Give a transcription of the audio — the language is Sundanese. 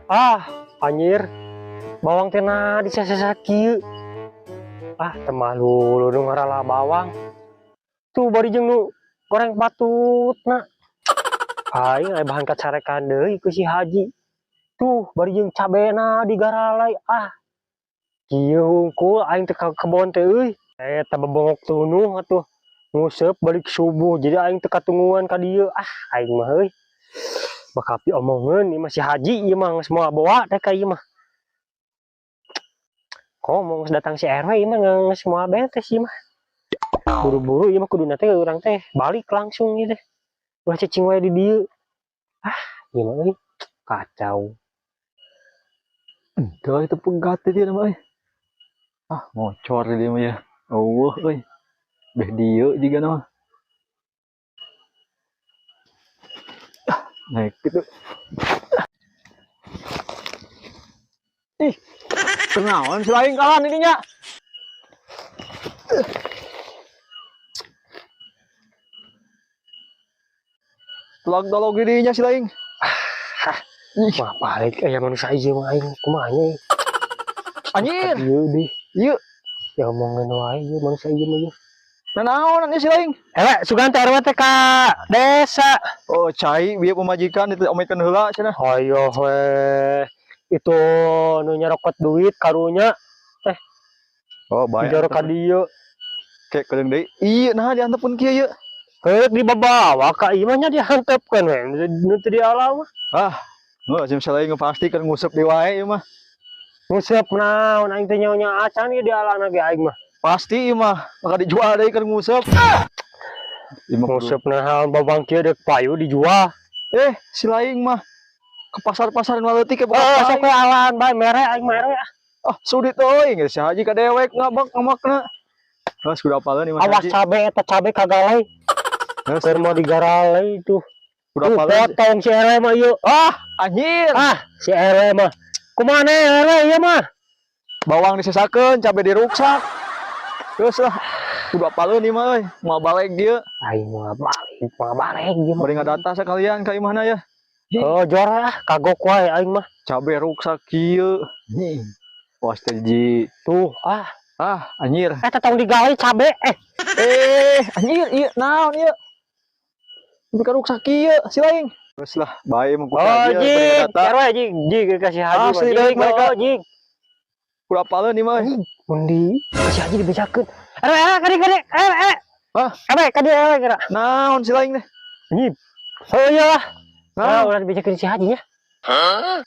Ah, anjir. Bawang teh na disesa kieu. Ah, teu malu nu ngarala bawang. Tuh bari jeung nu goreng patutna. Aing aya bahan kacarekan deui ku si Haji. Tuh bari jeung cabena digaralai. Ah. Kieu hungkul aing teh ka kebon teh euy. Eta bebongok tunuh atuh. Nguseup balik subuh jadi aing teu katunguan ka dieu. Ah, aing mah euy. Bakal diomongeun ieu mah si Haji ieu mah geus moal bawa teh ka ieu mah. Komo geus datang si RW ieu mah geus moal beres ieu mah. Buru-buru ieu mah kuduna teh urang teh balik langsung ieu teh. Ulah cicing wae di dieu. Ah, ieu mah euy kacau. Enggak itu pegat dia nama euy. Ah, ngocor dia mah ya. Eueuh euy. Beh dieu juga nama. Ah, naik gitu. Ih, kenaon si lain kalah ini nya. Tulang tolong dirinya si lain. Ah, wah balik aya manusia ieu mah aing kumaha nya. Anjir. Ieu deh. Ieu. Ya omongan wae ieu manusia ieu mah ieu. Nanaon ieu si lain? Sugan teh RW teh ka desa. Oh, cai bieu pemajikan itu omekeun heula cenah. Hayoh we. Itu nu nyerokot duit karunya teh. Oh, bae. Dijorok ka dieu. Kek keung deui. Ieu nah diantepun kieu ieu. Heuk dibabawa ka ieu mah nya dihantepkeun we. Nu teu diala mah. Ah, heuh sim salaing pasti keur nguseup deui wae ieu mah. Nguseup naon aing teh nyaho-nyaho acan ieu dialana ge aing mah. Pasti ieu mah maka dijual deui keur nguseup. Ieu mah nguseup naon babang kieu deuk payu dijual. Si laing mah ke pasar-pasar nu leutik ke Oh, sok we alaan bae mere aing mere ah. Ah, sudit euy geus si Haji ka dewek ngabak ngamakna. Geus kudu apaleun ieu mah. Awas cabe eta cabe kagalai. Geus keur mau digaralai tuh. Kudu apaleun. Potong si RW mah ieu. Ah, anjir. Ah, si RW mah. Kumaha RW ieu mah? Bawang disesakeun, cabe diruksak. Geus lah. Kudu apaleun ieu mah euy. Moal balik dieu. Aing moal balik, moal balik ieu mah. Bari ngadata sakalian ka imahna ya. Oh, jor ah, kagok wae aing mah. Cabe ruksak kieu. Nih. Was teh ji. Tuh, ah. Ah, anjir. Eta tong digawe cabe eh. Anjir, ieu naon ieu? Bukan ruksak kieu si lain. Geus lah, bae mah kudu Oh, aja, jig. bari ngadata. RW jig, jig kasih haji mah, Asli jig, deui mereka. oh, jig. Kudu apaleun ieu mah. Mundi, kasih haji dibejakeun. RW, RW, kadi, kadi, RW, RW. Hah? RW, kadi, RW, kira. Naon si lain teh? Anjir. Oh iya lah. Naon? Ah, ulah dibejakeun si haji nya. Hah?